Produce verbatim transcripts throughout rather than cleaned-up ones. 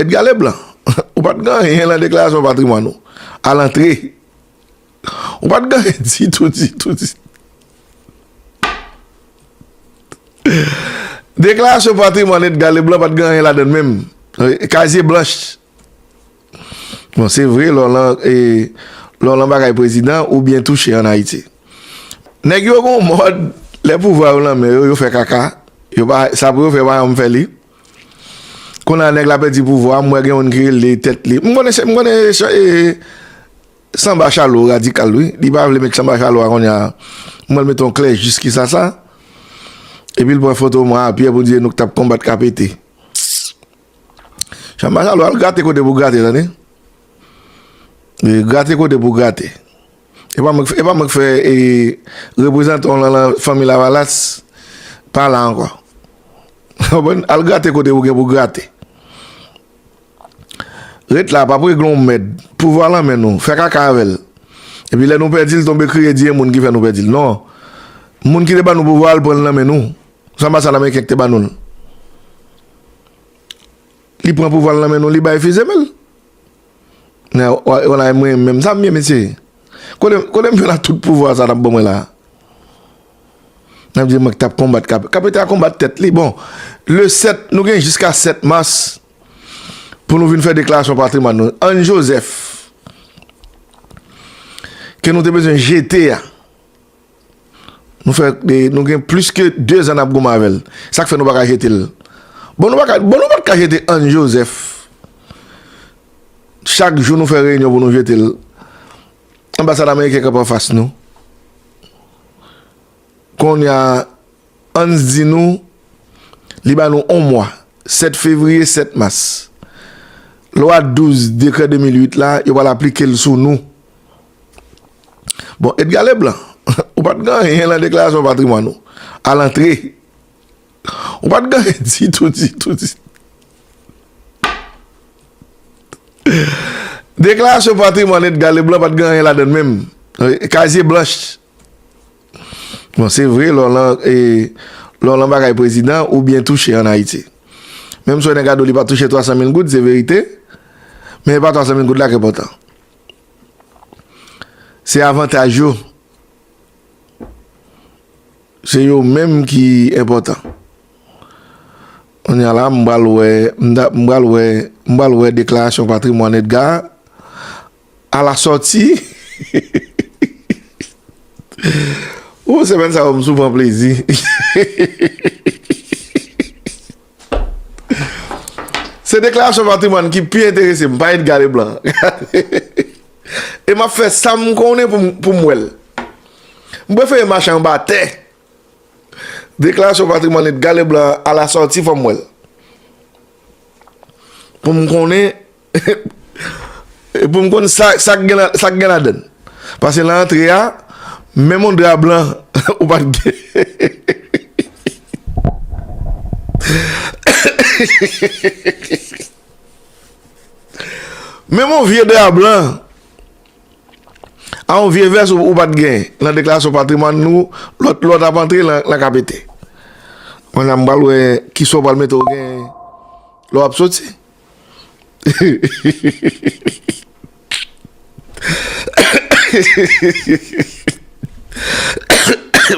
Edgar Leblanc, ou pa t gen anyen lan deklarasyon patrimwàn ou. A lantre. Ou pa t gen anyen ditou, ditou, ditou. Deklarasyon patrimwàn Edgar Leblanc pa t gen anyen ladan l menm. Kazye blanch. Bon, se vre, lè w lan, e, lè w lan bagay prezidan, ou byen touche ann Ayiti. Nèg yo gon mòd, lè pouvwa yo lan men yo, yo fè kaka. Yo pa, sa pou yo fè, yo pa janm fè li. Kounye a, nèg la pèdi pouvwa, m wè gen youn ki rele tèt li. M konnen, m konnen, e, Sanba Chalo radikal, wi. Li pa vle met Sanba Chalo a kounye a. M wè l met yon klè jis ki sa sa. Epi l pran foto mwen a pyè pou di e nou k t ap konbat K P T. Sanba Chalo, al grate kote pou grate, tande. E, grate kote pou grate. E pa mwen k fè, e pa mwen k fè, e, reprezantan w lan, lan fanmi Lavalas pa la ankò. Konprann? Al grate kote pou gen pou grate. Ret la, p ap regle yon mèd. Pouvwa lan men nou. Fè kaka avè l. Epi lè nou pèdi l, tonbe kriye di e moun ki fè nou pèdi l. Non. Moun ki te ban nou pouvwa a, l pran l nan men nou. Sa anbasadè ameriken ki te ban nou l. Li pran pouvwa l nan men nou, li bay Fils-Aimé l. Nan, w, w, w, mwen menm, sa m ye, mesye. Kote, kote m jwenn ak tout pouvwa sa n ap ban mwen la? N ap di mwen ki t ap konbat K P T, K P T a konbat tèt li. Bon, le sèt, nou gen jiska sèt mas pou nou vin fè deklarasyon patrimwàn nou. Ann Joseph, ke nou te bezwen jete a. Nou fè, e, nou gen plis ke de zan n ap goumen avè l. Sa k fè nou pa ka jete l? Bon, nou pa ka, bon, nou pa t ka jete Ann Joseph. Chak jou nou fè reyinyon pou nou jete l. Anbasad ameriken kanpe anfas nou. Kounye a, Ann di nou, li ba nou yon mwa, sèt fevriye, sèt mas. Lwa douz dekrè de mil uit la, yo pral aplike l sou nou. Bon, Edgar Leblanc, ou pa t gen anyen lan deklarasyon patrimwàn ou. A lantre. Ou pa t gen anyen ditou, ditou, ditou. Deklarasyon patrimwàn Edgar Leblanc pa t gen anyen ladan l menm. Kazye blanch. Bon, se vre, lè w lan, e, lè w lan bagay prezidan, ou byen touche ann Ayiti. Menm si w nèg ado li pa touche twa san mil goud, se verite. Men e pa twa san mil goud la ki enpòtan. Se avantaj yo. Se yo menm ki enpòtan. Kounye a la, m pral wè, m ta, m pral wè, m pral wè deklarasyon patrimwàn Edgar a la sòti. Ou, semèn sa yo, m sou pran plezi. Se deklarasyon patrimwàn ki pi enterese m, pa Edgar Leblanc. E m ap fè sa m konnen pou m, pou m wè l. M prefere mache anba tè. Deklarasyon patrimwàn Edgar Leblanc a la sòti, fò m wè l. Pou m konnen, pou m konn sa, sa k gen la, sa k gen ladan l. Paske lan antre a, menm yon dra blan, ou pa t gen. Menm yon vye dra blan, a yon vye vès ou, ou pa t gen lan deklarasyon patrimwàn nou, lè w t, lè w t ap antre lan, lan K P T. Kounye a m pral wè kisa w pral mete w gen lè w ap soti.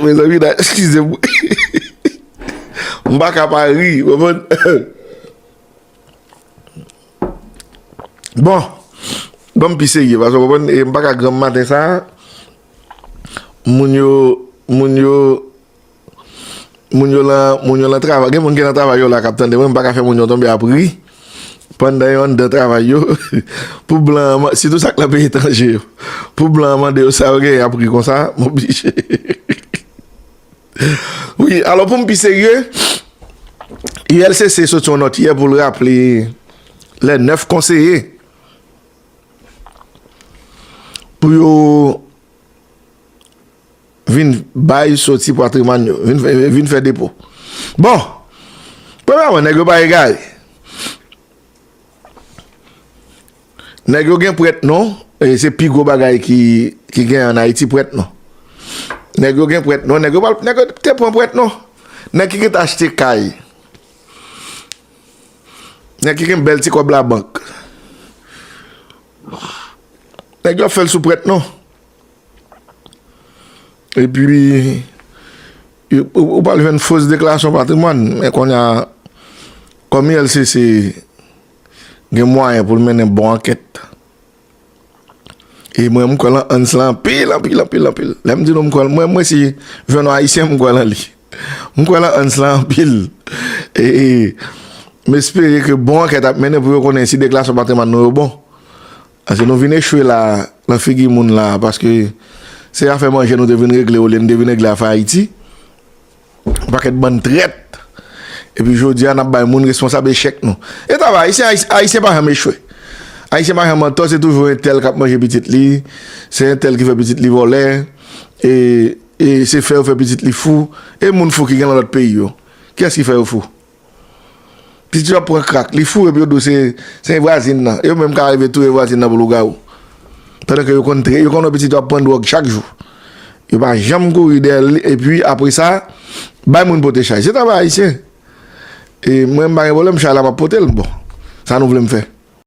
Mezanmi, eskize m. M pa ka pa ri, w konprann? Bon, ban m pi serye, paske w konprann, e m pa ka granm maten sa a. Moun yo, moun yo, moun yo lan, moun yo lan travay. Gen moun ki lan travay yo la k ap tande mwen, m pa ka fè moun yo tonbe ap ri. Pandan yo anndan travay yo, pou blan an, sitou sa k lan peyi etranje yo, pou blan an mande yo sa yo genyen ap ri konsa, m oblije. Wi, alò pou m pi serye, U L C C soti yon nòt yè pou l raple lè nèf konseye pou yo vin bay soti patrimwàn yo, vin, vin fè depo. Bon, premyèman, nèg yo pa egare. Nèg yo gen prèt non, e se pi gwo bagay ki, ki gen ann Ayiti, prèt non. Nèg yo gen prèt non, nèg yo pral, nèg yo te pran prèt non. Nèg ki gentan achte kay. Nèg ki gen bèl ti kòb labank. Nèg yo ap fè l sou prèt non. Epi, ou, ou, ou pral jwenn fos deklarasyon patrimwàn, men kounye a, kòm U L C C gen mwayen pou l mennen bon ankèt, e mwen, m kwè lan Hans lan anpil, anpil, anpil, anpil. Lè m di nou m kwè, mwen, mwen si jwenn yon Ayisyen, m kwè lan li. M kwè lan Hans lan anpil. E, e, m espere ke bon ankèt ap mennen pou yo konnen si deklarasyon patrimwàn nou yo bon. Paske nou vin echwe la, lan figi moun la, paske se afè manje nou te vin regle olye n te vin regle afè Ayiti. Yon pakèt bann trèt. Epi jodi a, n ap bay moun responsab echèk nou. E travay, Ayisyen, Ayisyen, Ayisyen pa janm echwe. Ayisyen pa janm antò, se toujou entèl k ap manje pitit li, se entèl ki fè pitit li vòlè, e, e se fè yo fè pitit li fou, e moun fou ki gen lan lòt peyi yo. Kiyès ki fè yo fou? Pitit yo ap pran krak, li fou epi yo di w se, se vwazin nan. Yo menm ka rive touye vwazin nan pou lougawou. Pandan ke yo konn tre, yo konn wè pitit yo ap pran dwòg chak jou. Yo pa janm kouri dèyè l, epi apre sa, bay moun pote chay. Se travay Ayisyen. E mwen, m pa gen pwoblèm, chay la m ap pote l. Bon, sa nou vle m fè?